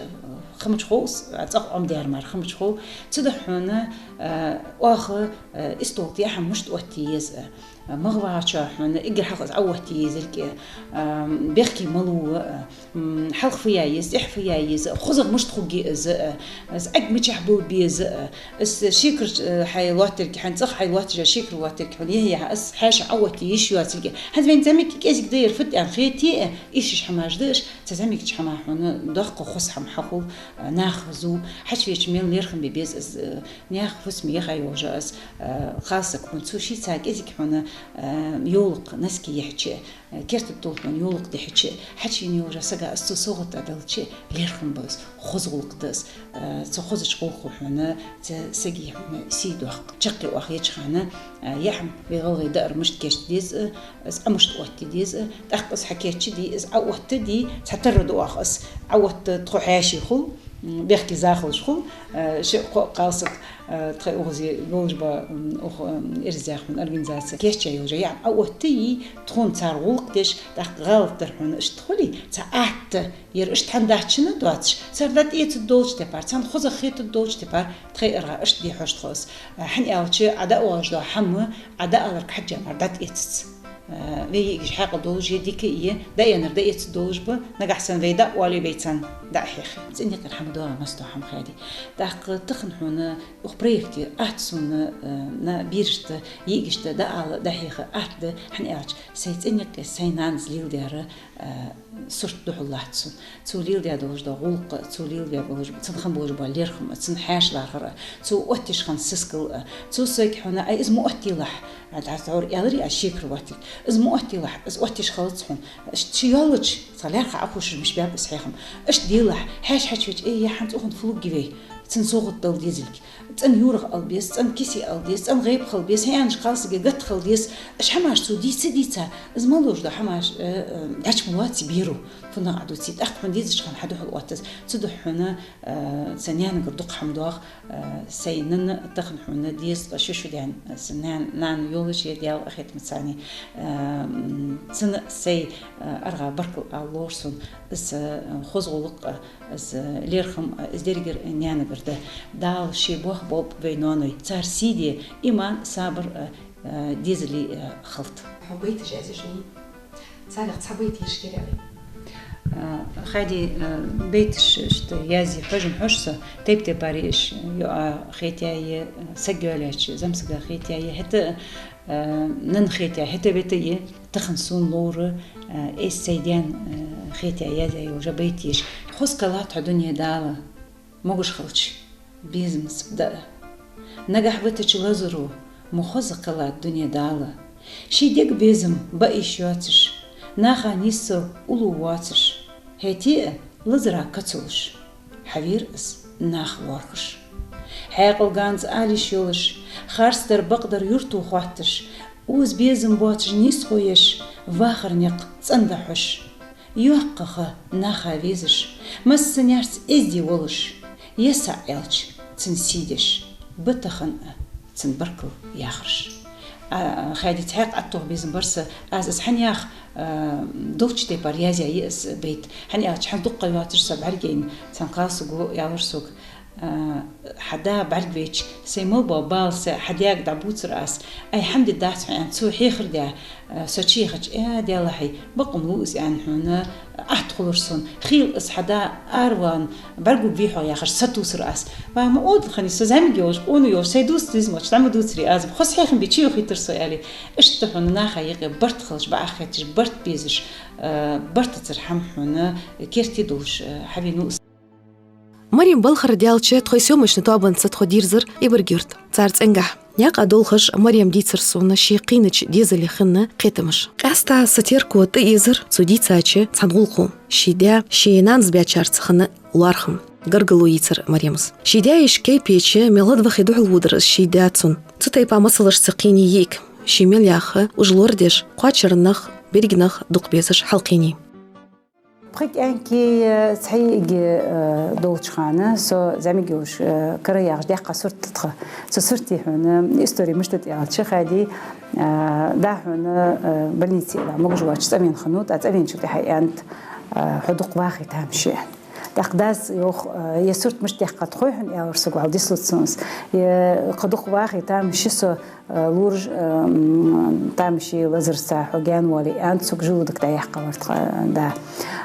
хӀама чу хов, а цӀагӀа Ӏомадаьр мара хӀама чу хов. Цудухьа хьона, э, оаха, э, истола тӀа яа хӀама мишта оттае еза, э, МагӀа вагӀачоа хьона эггара хьалха из Ӏооттае езилга, э, бехке малув, э, м, хьалха фу яа еза, тӀехьа фу яа еза, хозагӀа мишта хургья из, э, из Ӏаг мичахь бала беза, э, из шекар, э, хьай лоаттарг, хьай цӀагӀа хьай лоатташ, шекар лоаттарг хьона яхьа, из хьаьша Ӏооттае йиш йоацилга. ХӀанз вайна зӀамига кӀезига да ер, фу да аьнна хете, э, из шиш хӀамаш да уж, цу зӀамигача хӀамах хьона доккха хоза хӀама хьахул, э, наха зув, хьачувеча мел лерхӀам бе беза из, э, наьха фусаме яха йолаш из, э, кхалсаг хьона, цо шийца кӀезига хьона, э, йолакх, носки яхьача, э, керта тӀа хьона йолакх дихьача, хьачувена йолча сага из цо совгӀат а делча, лерхӀам ба из, хоза гӀулакх да из, э, цу хозача гӀулакхо хьона цу сага хьона сий доаккх. Чаккхе оаха еча хана, э, яа хӀама вай гӀалгӀай даар мишта кийча деза, э, из Ӏа мишта оттае деза, э, тӀаккха из хьакийчдий, из Ӏооттадий, цхьатарра да оаха из Ӏоотта тхо хьаьший хул, м, бехке захалаш хул, э, ши-кхо кхалсаг, э, тхай укхаза болаш ба, м, укх, м, ирзаха организаци кийча йолаш яа хӀама Ӏооттае, тхона цар гӀулакх деш, тӀаккха гӀалат дар хьона иштта хуле, цхьа атта, ер иштта хӀама дац шоана доацаш, цар дӀатӀаэцаргдолча тайпара, царна хозагӀа хетаргдолча тайпара, тхай аргӀа иштта дехьош тхо из. Э, хӀана аьлча, Ӏа дӀаоалаш дола хӀама, Ӏа дӀааларга хьежжа мара дӀатӀаэцац. Э, вай йиӀигаш хьаькъал долаш я, дика я, дӀааьннар дӀаэцаргдолаш ба, нагахьа санна вай дӀаоале, вай царна дӀахьехе. ЦӀенна юкъера хӀама доагӀа масса дола хӀама хадий. ТӀаккха тахан хьона укх проекте атта сона, э, на берашта, йиӀигашта дӀаала, дӀахьеха атта да, хӀана аьлча, сай цӀенна юкъе сай нанас леладаьр, э, сурт духьал латт сона. Цо леладаь долаш дола гӀулакх, цо леладаь болаш, цун хинна болаш бола лерхӀам, цун хьаьша лархӀар, цо оттаеш хинна сискал, цо сайга хьона, ай, из ма оттаелахь, а, дӀа зӀор аьлар аз шекар оттарг. Из ма оттаелахь, из оттаеш хилац хьона. Иштта ше йоаллача, цхьа лаьрххӀа Ӏохувшаш мишта баьб из хьехам. Иштта делахь, хьаьша хьачувеча, эй, яа хӀанз укхунна фу лургья вай, цунна совгӀат дала дезилга. ЦӀена юргӀа ала беза, цӀена кисе ала деза, цӀена гӀайба хила беза, хӀаьнаш кхалсага гатта хила деза. Уж хӀамаш цо дийца а дийца, из мел долаш дола хӀамаш, э, э, гӀач ма лоаций беро, фуннагӀа Ӏа дувций, тӀаккха хьона дезача хана хьа духьал оттац. Цудухьа хьона, э, са наьнагара дукха хӀама доагӀа, э, сай нанна тахан хьона дезткъа шу шу даьнна, э, са наьн-, нана йолаш я, Даьла къахетамца цунна, э, м, цунна сай, э, аргӀа баркал ала ловра сона, из, э, хоза гӀулакх, э, из, э, лерхӀам, э, из дерригара наьнагара да. Дала ший бох болба вай ноаной. Цар сий де, иман, сабар, э, э, дезали, э, хилда. Хьо байташ язъеш дий? Царех цхьа байт йийша кхерий? Э, хадий, э, байташ иштта язъе хьожам хьож со, тайп-тайпара йиӀаш, йоӀа хетаяь я, саг йоалаяьча зӀамсага хетаяь я, хӀаьта, э, нанна хетаяь, хӀаьта бетта я, тахан сона ловра, э, эс сай даьна, э, хетаяь язъяь йола байт йийша. Хоза кхеллад хьо дуне Дала, могаш хилча, безамца бдаа. Нагахь витача лазаро ма хоза кхеллад дуне Дала. Ший дега безам баа йиш йоацаш, наха нийсса уллув воацаш, хӀаьта а лазара каца луш, хьавера из наха лоархӀаш. Хьаькъал ганз ала йиш йолаш, харцдар, бакъдар юрто хоатташ, оза безам боацаш нийсхо еш, вахара никъ цӀенда хьош. Йоккха ха наха везаш, массанеца эздий волаш, е саг аьлча цун сий деш, ба тахан а цун баркал яхараш. А, хадий, цхьаькха аттагӀа безам бар са, аз из хьанех, а, долча тайпара язъяь я из байт. ХӀана аьлча, хӀанз дукха ха йоацаш со бӀаргаяйна, цхьан кхалсаго аьлар сога, а, хьа да бӀаргавайча, сай мел бола бала са хьа даьга дӀабувцар аз. Ай, хӀама де дац хьона, аьнна, цо хьехар даь, а, со чу яхача, э, Даьлахьий, бакъ ма лув из, аьнна, хьона, атта хулар сона. Хийла из хьа да араваьнна, бӀаргавоагӀа хьо яхаш, сатувсар аз. Ва, ма одал хиннай, со зӀамига йолаш, къона йолаш, сай дувца деза молча, дӀа ма дувцарий аз. Хоза хьехам бе чу йохийтар со, аьле. Иштта хьона наха юкъе барт хилча, бакъахьа хеташ, барт безаш, а, бартацара хӀама хьона керте долаш, а, хьавенав из. Марем балхара даьлча, тхоай съёмочни тоабанца тхо дийрзар Эбарг-Юрта, цар цӀенгахьа. Наькъа долхаш Марема дийцар сона ший кхийнача дезала хинна кхетамаш. Къаьстта са терко тӀаэзар цо дийцача цхьан гӀулакхо. Ший даь ший нанас баьчарца хинна лоархӀам, гаргало йийцар Маремас. Ший даь-йиша кепеча мел ладувгӀа духьал водар из ший даь цунна. Цу тайпара масалашца кхийнай йиӀиг. Ший мел яха уж лорадеш, кхоачара нах, берригаш нах дукха безаш хьалкхийнай. Пхи кӀаьнки, э, цхьайиги, э, долча хана, со зӀамига йолаш, э, кара яхаш даьккха сурт да тха. Цу сурта хьона истори мишта да аьлча, Хади, э, да хьона, э, больнице ила могаш воацаш цӀавена хиннав, тӀаккха цӀавеначул тӀехьагӀа аьннад, э, хьо дукха вахийта тамашийна. ТӀаккха дас йоах, э, е сурт мишта даьккхад хой хьона аьлар сога, вӀалла дицлуц сона из. Е кхы дукха вахийта тамашийна со, э, лораш, э, м, тамашийна лазарца хьо гаьна воале, аьннад сога, желудок дӀаяьккха вар тха, э, да.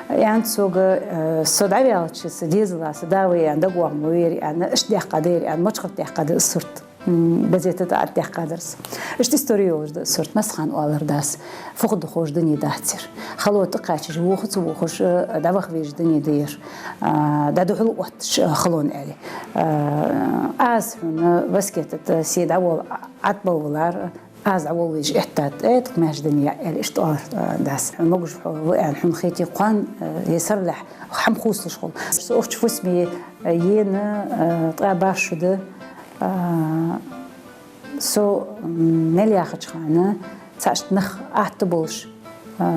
Аьннад сога, э, со дӀаваьлча, са дезала, са да вай аьнна, дагавоагӀа ма вера аьнна, иштта даьккха дар аьнна, мочхарт даьккха да из сурт. М, газета тӀа ат даьккха дар из. Иштта истори йолаш да из сурт. Массахана оалар дас: фу хургда ховш, дуне дац ер. Хало тӀакхаьчача, вохац, вохаш, э, дӀаваха везаш дуне да ер. А, дӀадухьал отташ, э, халон аьле. Э, аз хьона васкета тӀа се дӀаволла Ӏатбалвалар, аз дӀаволла везаш эттад, э, тха маьждиге яа, аьле, иштта оалар, э, дас. Хьона могаш хьо ва аьнна хьона хете, кхоана, э, е саралехь хӀама хувцалуш хул. Со укх чу фусаме, э, ена, э, ткъаь бархӀ шу да, э, со, м, мел яхача хана, цхьа иштта нах атта болаш, а,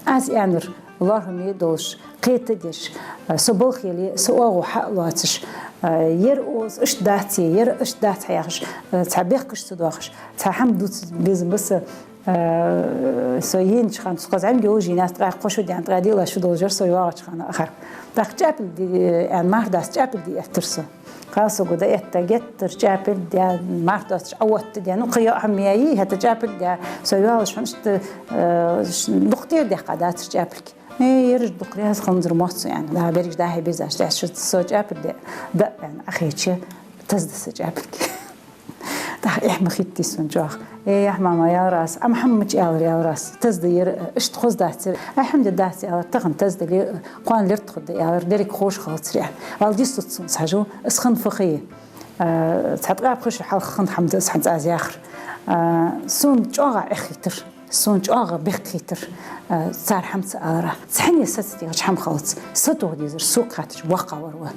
аз аьннар лоархӀаме долаш, кхетадеш, а, со балха яле, са оагӀув хьа а лоацаш, а, ер укхаза иштта дац, ер иштта дац хьаяхаш, а, цхьа бехкаш ца доахаш, цхьа хӀама дувца безам ба са, а, со енача хана, со кхы зӀамига йолаш енаяц, ткъаь кхо шу даьнна, ткъаь диълагӀа шу долаш яр со йоагӀача хана ахар. ТӀаккха чӀаьпилг де аьнна, марха даьс чӀаьпилг де эттар со. Кхалсаго дӀаэтта, геттара чӀаьпилг даь, марха доацаш Ӏооттадаь, ну, кхы йоӀ хӀама яй, хӀаьта чӀаьпилг даь, со йоаллаш хьона иштта, э, ш-, дукха тӀера даьккха дацар чӀаьпилг. Э, ераш дукха раьза хиннзар моццу аьнна, да, берригаш дӀа-хьа безаш, тӀехьа шу со чӀаьпилг даь, да аьнна, Ӏохайча, тезда са чӀаьпилг. ТӀаккха эхь ма хетий сона чӀоагӀа. Э, яхь мама, аьлар аз, ам хӀама мича аьлар, аьлар аз. Тезда ер, иштта хоза дац ер. Ай, хӀама де дац, аьлар, тахан тезда ле, кхоана лерттхуд, аьлар, деррига ховш хилацар, аьнна. ВӀалла дицлуц сона из хьажал, из хинна фу ха я. А, цхьа ткъаь пхи шу хьалха хинна хӀама да из хӀанз аз яхар. А, сона чӀоагӀа эхь хийтар, сона чӀоагӀа бехк хийтар, а, цар хӀама ца алара. Цхьанне са ца тӀехача хӀама хилац. Сатоха дезар, сога хаьттача, боккхагӀвар ва.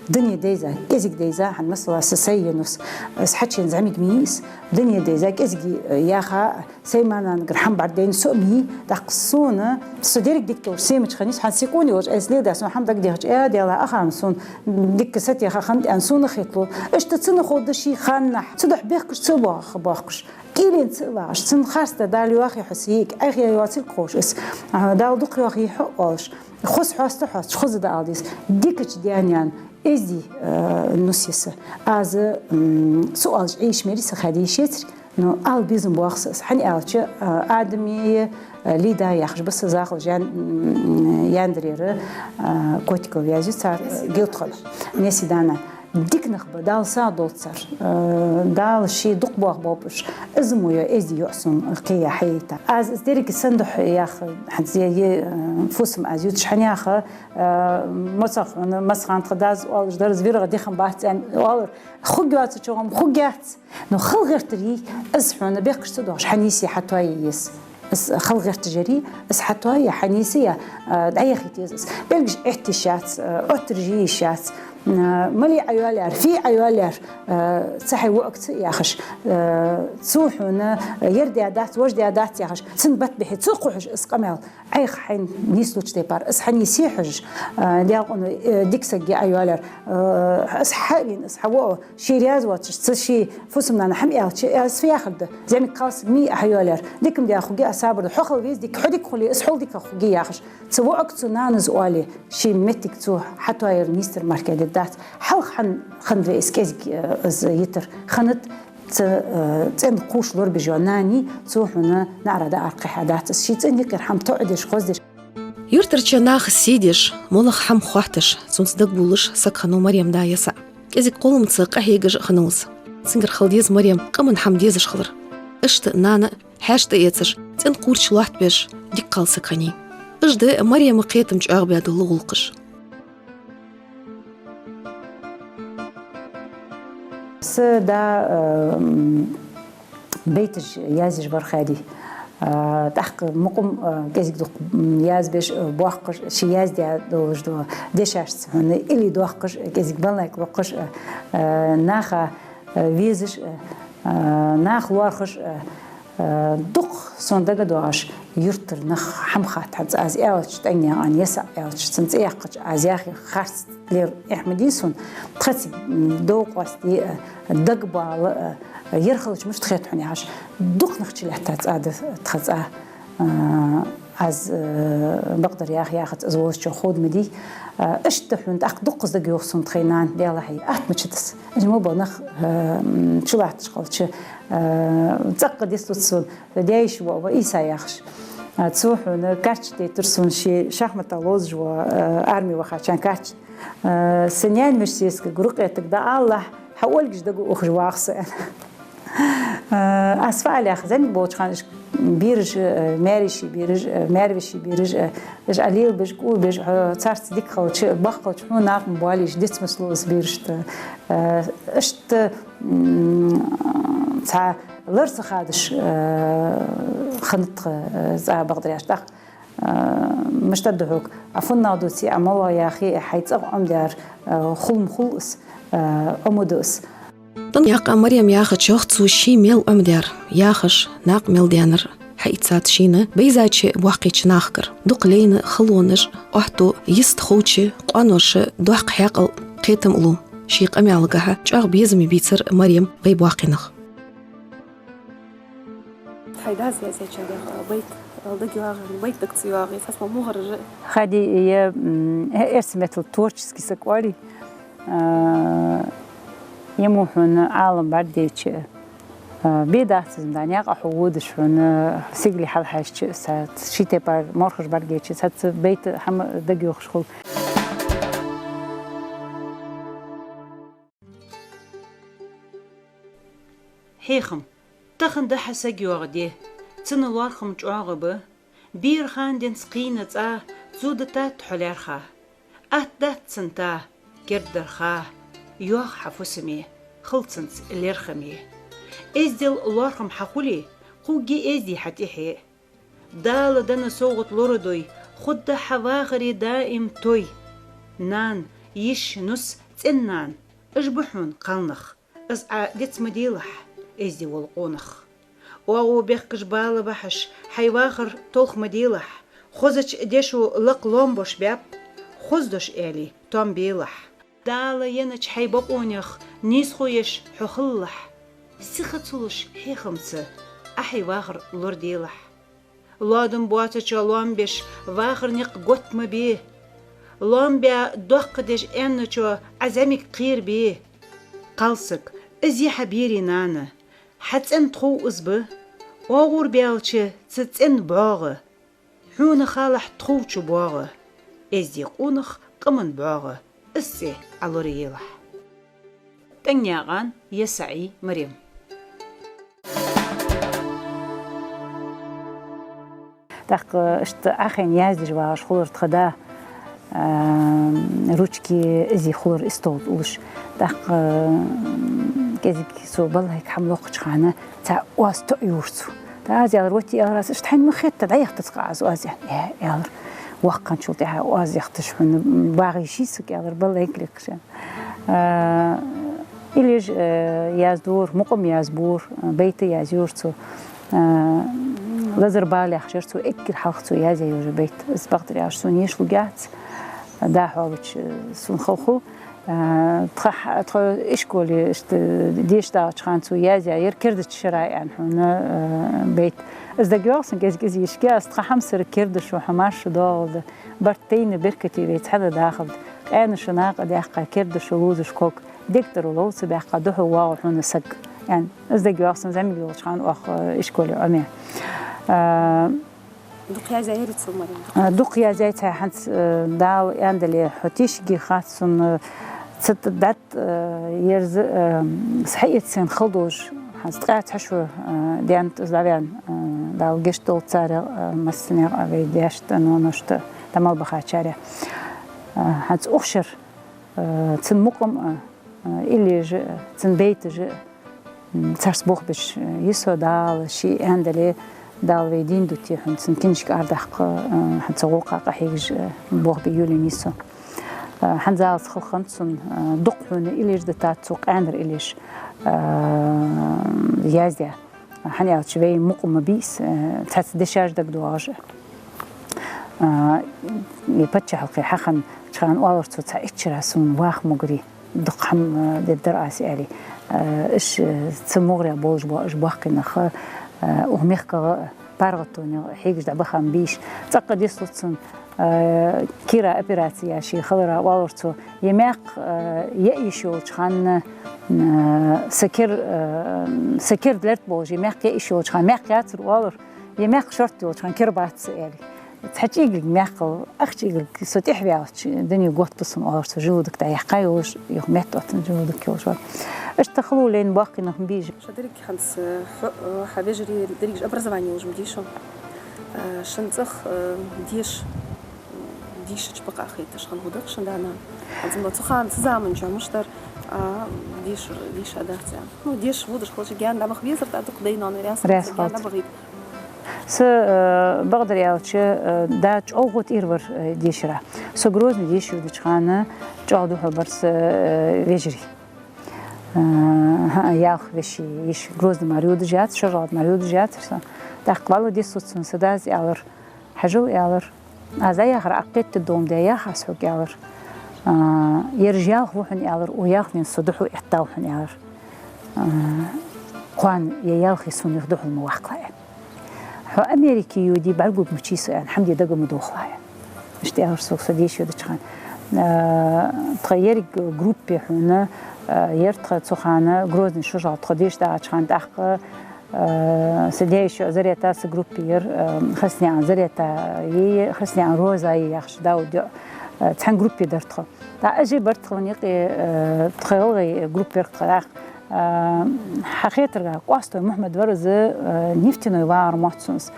Дуне дайза, кӀезига дайза, хӀанз масала са сай енус, из хьачуена зӀамига ма йий из. Дуне дайза, кӀезига, а, яха, сай маьр-нанагара хӀама бӀаргадайна со ма йий, тӀаккха сона, со деррига дика долаш семача хана, хӀанз секунде волаш, айса леладаь сона хӀама дагадехача, э, Даьла, ахам сона дика сатеха хиннад аьнна, сона хеталу. Иштта цунна ховргда ший ханнахьа, цудухьа бехкаш ца боах-, боахкаш, кӀийлен ца вагӀаш, цунна харцда Дала йоахий хьо са йиӀиг, Ӏайха йоацилга ховш из, а, Дала дукха йоахий хьо оалаш, хоза хьоаста хьоасташ, хоза да ала деза, дикача даь-наьна эздий, э, нус я са. Аз, м, цу оалаш Ӏийша мери са хадийшецар, но ала безам боах са из. ХӀана аьлча, а, Адамеи, а, Лидеи яхаш ба са захал Жан-, м, яндарера, а, котиков язю цар, а, гилтхо. Неси Дана. Дика нах ба, Дала сагӀа долда цар. А, Дала ший дукха боах болба уж. Из мо йола эздий йоӀ сона кхея хьаяйта. Аз из деррига сандухьа яха, хӀанз е, е, а, фусам аз ювцаш хьаяха, а, моцах, н-, массахана тха дас оалаш дар из, виргӀа дихам бац аьнна оалар. Хургйоацача гӀум хургьяц. Но хала гӀертар йий, из хьона бехкаш ца доахаш, хьанийса е хьатоае еза. Из хала гӀерташ яр йий, из хьатоае, хьанийса е, а, дӀаяхийта еза из. Белгаш эттийша яц, а, оттараш е йиш яц. А, малий Ӏайоалаяьр, фий Ӏайоалаяьр, а, цу хьай воӀага ца яхаш, а, цо хьона ер даь дац, вож даь дац яхаш, цун бат бихьа ца кхухьаш из къамаьл. Ӏайха хьайна нийслуча тайпара, из хьанийса е хьожаш, а, даькъано, э, дика саг я Ӏайоалаяьр, э, из хьавена, из хьавоӀо, ше раьза воацаш, цу ший фусам-нана хӀама аьлча, э, из фу яхар да? ЗӀамига кхалсаг ма йий Ӏайоалаяьр, дика-м даь хургья аз сабар да, хьо хала веза, дика, хьо дика хуле, из хьол дика хургья яхаш. Цу воӀага цу нанас оале, ший моттиг цо хьатоаяр нийсдар мара кхы де дац. Хьалха хьан-, хиннад вай из кӀезига, э, из йитар? Хиннад. Цу, э, цӀен кхувш лорабеш йола нана, цо хьона наӀара дӀааракхихьа дац из. Ший цӀен юкъера хӀама тоӀадеш, хоздеш. Юртарча наха сий деш, моллагӀа хӀама хоатташ, цунца дагабувлаш саг хиннав Марема да Ясаъ. КӀезига кхолламца къахьегаш а хиннав из. Цунгара хала деза Марема къаман хӀама дезаш хилар. Иштта нана а, хьаьша тӀаэцаш, цӀен кхуврча лоаттабеш, дика кхалсаг хиннай. Уж ди Марема кхетам чӀоагӀбаь дола гӀулакхаш. Са да, э, м, байташ язъеш бар, Хади. Э, тӀаккха мукъам, э, кӀезига-дукха, м, язбеш, э, боахкаш, ше яздаь долаш дола дешашца хьона илли доахкаш, кӀезига баллайк локхаш, э, э, наха, э, везаш, э, э, нах лоархӀаш, э, Э, дукха сона дагадоагӀаш юртара нах хӀама хатт хӀанз аз аьлча, ТӀангнаькъан Ясаӏ аьлча, цун цӀи яьккхача, аз яхе харц лер эхь ма дий сона, тхаца, м, дов къоастаде, э, дагабала, э, ер хилча мишта хет хьона яхаш, дукха нах чулаьттад цӀа да, тха цӀа. Э, аз, э, бакъдар яха яхац, аз волччо ховш ма дий. Э, иштта хьона тӀаккха дукхаза дагайоах сона тха нана, Даьла хьай, атта ма чудас. Уж ма ба нах, э, м, чулатташ хилча, э, цӀаккха дицлуц сона, даь-йиша воӀ ва Ӏийса яхаш. Э, цо хьона карташ дайтар сона, ше шахматах ловзаш ва, э, арме вахача карташ. Э, са наьна миша сесага рукъетаг да аллахь, хьа ольгаш дага ухаш ваха со, аьнна. Э, аз фу ала яхар, зӀамига болча хана уж бераш, э, маьр-йиший бераш, э, маьр-веший бераш, э, уж Ӏа лелабеш, кӀувбеш, хьо царца дика хилча, бакъ хилча, хьона накъа ма боалий, уж дицмас лу из берашта. Э, иштта, м, цхьа лар ца хадаш, э, хиннад тха, э, цӀа бакъдар аьлча тӀаккха. Э, мишта да хьога, Ӏа фуннагӀа дувце, Ӏа малагӀа яхе, хьай цӀагӀа Ӏомадаьр, э, хул ма хул из, э, Ӏомаду из. ТӀангнаькъан Марем яхачох, цо ше мел Ӏомадаьр, яхаш, накъа мел даьннар хьаийцад шийна, байзача, боккхийча нахагара. Дукха лайна халонаш, аьттув, йист ховча къоаноша доккха хьаькъал, кхетам лу. Ший къамаьлагахьа чӀоагӀа безаме бийцар Марема вай боккхий нах. Тхай дас язъяьча дегӀ, байт, дагайоагӀа, байт дага ца йоагӀа, цхьа мо мугӀарара. Хади я, м, э, эрсий меттала творческий саг оалий. Э, е мо хьона Ӏалам бӀаргадайча, э, бе дац из, да, наькъа хьо водаш хьона, сигале хьалхьаьжча, цхьа ший тайпара морхаш бӀаргайча, цхьацца байт хӀама дагайоахаш хул. Хьехам. Тахан да хьа саг йоагӀа ди, цун лоархӀам чӀоагӀа ба. Бера хана денз кхийна цӀа, цо дитад хьо лаьрхӀа. Атта дац цун та, кердадарха, йоагӀа хьа фусаме, хила цунца лерхӀаме. Эздел лоархӀам хьа хуле, кхувргья эздий хьа тӀехье. Дала денна совгӀат лорадой, хургда хьа вахаре даим той. Нана, йиша, нус, цӀен-нана, уж ба хьона кхалнах. Из Ӏа диц ма делахь, эздий вола къонах. ОагӀув бехкаш бала бахьаш, хьай вахар толх ма делахь. Хозача дешо лакха лоам бош баьб, хоза дош аьле, тоам белахь. Дала еннача хьай бокъонех нийсхо еш хьо хилалахь. Сиха ца луш хьехамца, Ӏа хьай вахар лораделахь. Лоадам боацачоа лоам беш, вахара никъ готта ма бе. Лоам баь доккха деш аьнначоа Ӏа зӀамига кхерабе. Кхалсаг, из я хьа берий нана, хьа цӀен тхов из ба. ОагӀув баьлча цу цӀен бӀоагӀа, хьона халахь тхов чу боагӀа. Эздий къонах къаман бӀоагӀа, из цӀи Ӏа лораелахь. ТӀангнаькъан Ясаӏий Марем. ТӀаккха иштта Ӏохайна яздеш вагӀаш хулар тха да, а, ручки, из хулар истол тӀа уллаш. ТӀаккха, м, кӀезига цо баллайга хӀама локхача хана, цхьа оаз тоъ йора цо. ТӀаккха аз аьлар: «Вати, — аьлар аз, — иштта хьайна ма хетта, дӀаяхийтац-кх аз оаз», — аьнна. «Э, — аьлар, — воккха хана чул тӀехьа оаз яхийташ хьона багӀий ший саг», — аьлар, баллайга лекхаш. А, иллеш, э, яздора, мукъам яздора, байт язйора цо. А, «Лазар бала» яхаш яр цо, эггара хьалха цо язъяь йола байт. Из бакъдар аьлча сона йиш лургьяц, да хьоаллача сона хала хул. А, тха хьа-, тха ишколе иштта деша дагӀача хана цо язъяь яр «Кердача шера» аьнна хьона, а, байт. Из дагайоагӀа сона кӀезиг-кӀезиг йишге, аз тха хьамсара кердашо хьо марша доагӀалда. Барт тайна беркате вай цхьана дахалда. Къаьнаша накъадаьккха, кердаша ловзаш ког, дегтӀара ловца баьккха, духьал воагӀа хьона саг, аьнна. Из дагайоагӀа сона зӀамига йолча хана оаха, э, ишколе Ӏомаяь. А, дукха язъяьй цо, Марем? А, дукха язъяьй цхьа хӀанз, э, Дала аьннадале, хьо тешаргья хац сона, э, цу тӀа дӀатӀа, э, ерза, э, схьаэца сайна хала долаш, хӀанз ткъаь цхьа шу, э, даьннад из дӀаваьнна, э, Дала гешт долда царех, э, массанех а вай даьшта, наношта, тӀа мел бахачарех. Э, хӀанз укх шера, э, цун мукъам а, э, иллеш а, цун байташ а, м, царца болх беш, э, йисо Дала, ше аьннадале, Дала вай дийна дутий хьона, цун кинашка арадаккха, э, хӀанз цу гӀулакха къахьегаш, э, болх бе йолаенна йисо. Э, хӀанзалца хала хиннад сона, э, дукха хьона иллеш дитад цо, къаьнара иллеш, э, яздаь. ХӀана аьлча вай мукъа ма бий из, э, цхьацца дешаш дагадоагӀаш. А, е паччахьалкхе хьахиннача хана оалар цо, цхьа иччара сона ваха могаре, дукха хӀама, э, дергдар аз, аьле. Э, уж, э, цу мугӀарера болаш бола уж боккхий нах, э, укх мехкагӀа паргӀатонегӀа хьегаш дӀабаха ма бий уж. ЦӀаккха дицлу цунна, э, кера операци яь ше хиларах оалар цо, е маькх, э, яа йиш йолча хана, э, са кер, э, са кер лерт болаш, е маькх яа йиш йолча хана, маькх яцар оалар, е маькх шортта йолча хана кер бац са, аьле. Цхьа чӀегилг маькхал, ах чӀегилг со тӀехьаваьлча, дуне готт сона, оалар цо, желудок дӀаяьккха йолаш, юха меттаоттанза желудок йолаш вар. Иштта хало лайна боккхий нах ма бий уж. Ша деррига хӀанз, э, хьо, э, хьа вежарий деррига образовани йолаш ма дий шун. Э, шун цӀагӀа, э, деша, дешача бакъахьа хеташ хинна хӀама да шун да-нана. ХӀанз ма цу хана, цу заман чу мишта дар, а, дешар, деша дац аьнна. Ну, деша водаш хилча гаьна дӀабаха везар, тӀаккха дукха дай-ноаной раьза хилац, гаьна дӀабахийта. Са, э, бакъдар аьлча, э, да чӀоагӀа тӀера вар, э, дешара. Со Грозне деша йодача хана чӀоагӀа духьал бар са, э, вежарий. Э, хӀа, ялх веший йиша Грозне мара йодаш яц, ШолжалгӀате мара йодаш яцар со. ТӀаккха валла дицлу цунна, са дас аьлар, хьажал, аьлар. Аз яхар Ӏа кхетаде долаш да, яхаш хьога, аьлар. А, ераш ялх ва хьона, аьлар, укх ялханена со духьал эттав хьона, аьлар. А, кхоана ер ялхий сона юха духьал ма ваккхалахь, аьнна. Хьо Америке йоде бӀаргагургвац со, аьнна, хӀама де дага ма дохалахь, аьнна. Иштта аьлар сога, со деша йодача хана. А, тха еррига группе хьона, а, яр тха цу хана, Грозне, ШолжалгӀате тхо деша дагӀача хана, тӀаккха Э, са даь-йиший Зарета, са группе яр, э, Хаснаькъан Зарета, е Хаснаькъан Роза яхаш, Дауд йоӀ, э, цхьан группе дар тхо. ТӀаккха уж а бар тха ван юкъе, э, тха гӀалгӀай группе яр тха. ТӀаккха, э, хьа хетарга, Къоастой Мухьмад вар из, э, Нефтяной вагӀар мотт сона из.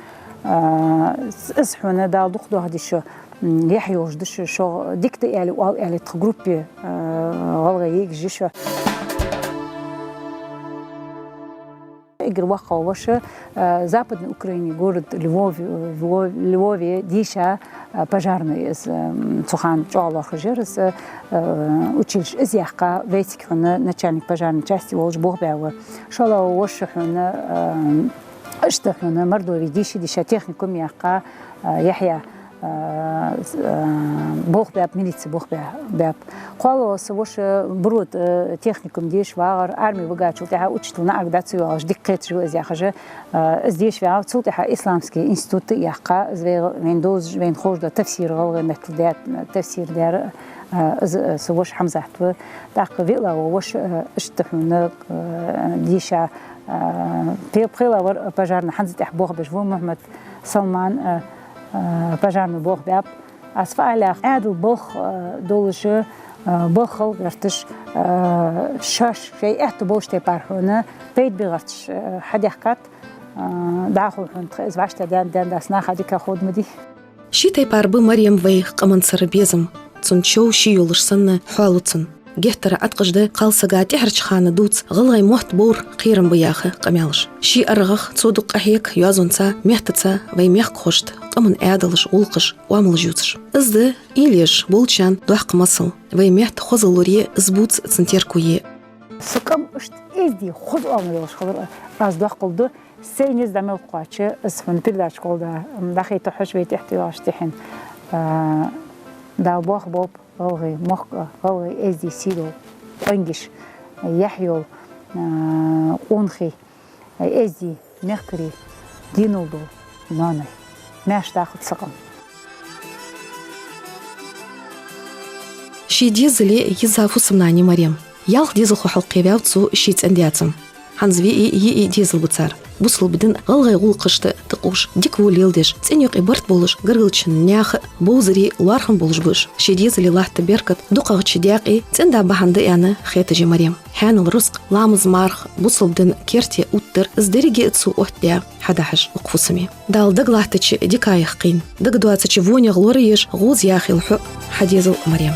Э, из хьона Дала дукха доахаде шо, м, яхь йолаш да шо, шо дика да аьле, оал аьле тха группе, э, гӀалгӀай йиӀигаш я шо. Эггара воккхагӀа воша, э, Западной Украине, город Львов, Львов, Львове деша, э, пожарный из, м, цу хана чӀоагӀа лоархӀаш яр из, э, училище из яьккха, вайцига хьона начальник пожарной части волаш болх баь ва. ШоллагӀа воша хьона, э, иштта хьона Мордове деша, деша техникум яьккха, э, Яхья. А, с-, а, болх баьб, милице болх баь-, баьб. КхоалагӀа са воша Брод, а, техникуме деша вагӀар, арме вигачул тӀехьагӀа учитель наӀарга дӀа ца йоагӀаш, дика кхеташ ва из яхаш, а, из деша вагӀар, цул тӀехьагӀа исламский институт яьккха, из вай, вайна довзаш, вайна ховш дола тафсир, гӀалгӀай меттала даь тафсир даьр, а, из, а, са воша Хьамзат ва. ТӀаккха виълагӀа воша, а, иштта хьона, а, деша, а, пхе-, пхелагӀа вар пожарный, хӀанз тӀехьа болх беш ва, Мухьмад Салман, а, а, пожарный болх баьб. Аз фу ала йоах, Ӏаьдала балха, а, долаш, а, балхал гӀерташ, а, шоаш шоай аьттув болча тайпара хьона пайда бе гӀерташ, а, хьадаьхкад, а, дӀахо хьона тха из вӀаштӀехьа даьнна, даьнна дац, наха дика ховргда ма дий. Ший тайпара ба Марем вай къаманцара безам, цун чов ший йолаш санна хьоалу цун. Геттара Ӏаткъаш да кхалсага тӀехьарча хана дувца гӀалгӀай мотт бовра кхерам ба яха къамаьлаш. Ший аргӀах цо дукха къахьег йоазонца, меттаца вай мехкахошта къаман Ӏаьдалаш, гӀулакхаш, оамалаш ювцаш. Из да уйла еш болчарна доккха масал. Вай метта хозал лорае из бувца цун терко е. Са къам иштта эздий, хоза оамал йолаш хилар аз доккхал ду. Сай низ дӀа мел кхоаче, аз хьона передача гӀолла дӀахайта хьожаш вай тӀехьа йоагӀаш тӀехьен. А, Дала бохаболба гӀалгӀай мохк, гӀалгӀай эздий сий дола къонгаш, яхь йола, а, къонахий, эздий мехкарий, денал дола ноаной. Маьрша дахалда са къам. Ший дезале йиза фусам-нана я Марем. Ялх дезалхо хьалкхеваьв цо ший цӀен-даь цӀагӀа. ХӀанз виъ, йиъ дезал ба цар. Бусалба дина, гӀалгӀай гӀулакхашта тӀакхувш, дика-во леладеш, цӀен юкъе барт болаш гаргарча наьха бовзаре лоархӀам болаш ба уж. Ший дезале латта беркат дукхагӀча даькъе цӀен-да бахьан да аьнна хеташ я Марем. Хьаьнал рузкъа, ламаз-марха, бусалба дина керте оттадар, из деррига а цо оттадаь хьадахьаш укх фусаме. Дала дагалаттача дикаех кхийна, дагадоацача вонех лораеш гӀоза яхийла хьо, хьа дезал Марем.